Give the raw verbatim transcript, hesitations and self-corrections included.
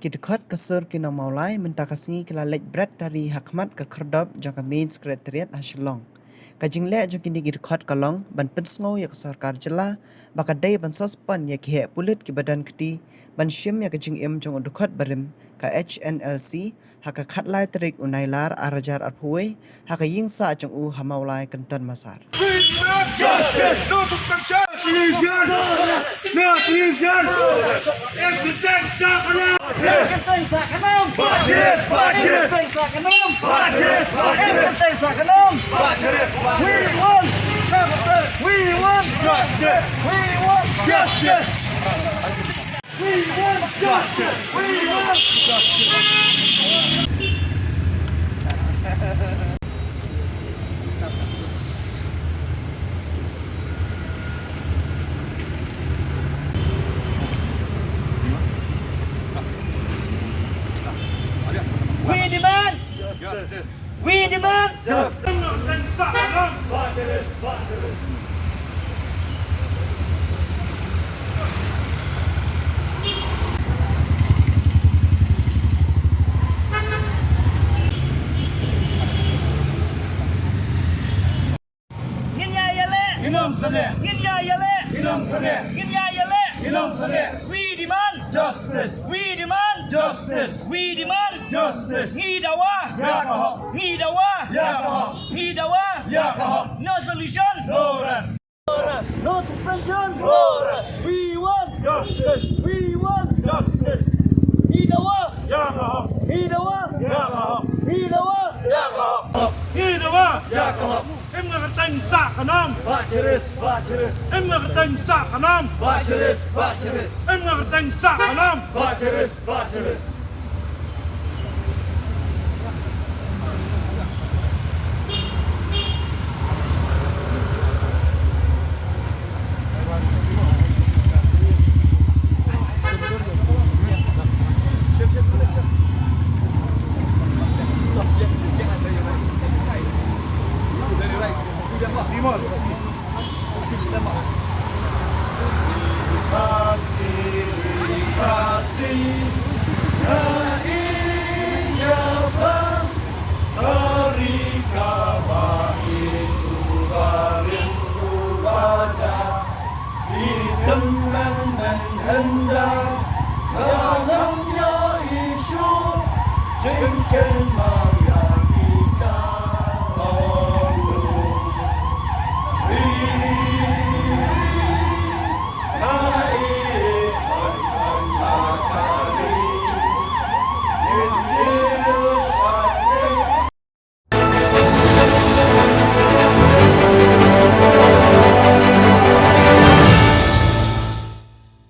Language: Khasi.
Ki dkhot ka Sur ki nong Mawlai mynta ka sngi ki la leit bret tari ha khmat ka khyrdop jong ka Main Secretariat ha Shillong. Ka jingleh jong kine ki dkhot ka long ban pynsngew ïa ka sorkar jylla ba ka dei ban suspend ïa ki heh pulit kiba don kti ban shim ïa ka jingim jong u dkhot barim ka H N L C ha ka khatlai tarik u Nailar arhajar arphew wei ha ka ïingsah jong u ha Mawlai Kynton Massar. We demand justice! No suspension! No solution! No solution! Everything Sakanam! Everything Sakanam! Bachiris! Bachiris! Everything Sakanam! Bachiris! Bachiris! Everything Sakanam! Bachiris! We want justice! We want justice! We want justice! We want justice! We want justice! We demand justice! We demand justice! Ngin ïa ïaleh! Ngin ym sangeh! Ngin ïa ïaleh! Ngin ym sangeh! Ngin ïa ïaleh! Ngin ym sangeh! We demand justice! We demand justice! We demand justice! Ngi dawa ïa ka hok! Ngi dawa ïa ka hok! Ngi dawa ïa ka hok! No solution! No rest! No suspension! No rest! We want justice! We want justice! Ngi dawa ïa ka hok! Ngi dawa ïa ka hok! Ngi dawa ïa ka hok! Ngi dawa ïa ka hok! Im nga kyrteng Sakanam! Bachiris! Bachiris! Im nga kyrteng Sakanam! Bachiris! Bachiris! Im nga kyrteng Sakanam! Bachiris! Bachiris!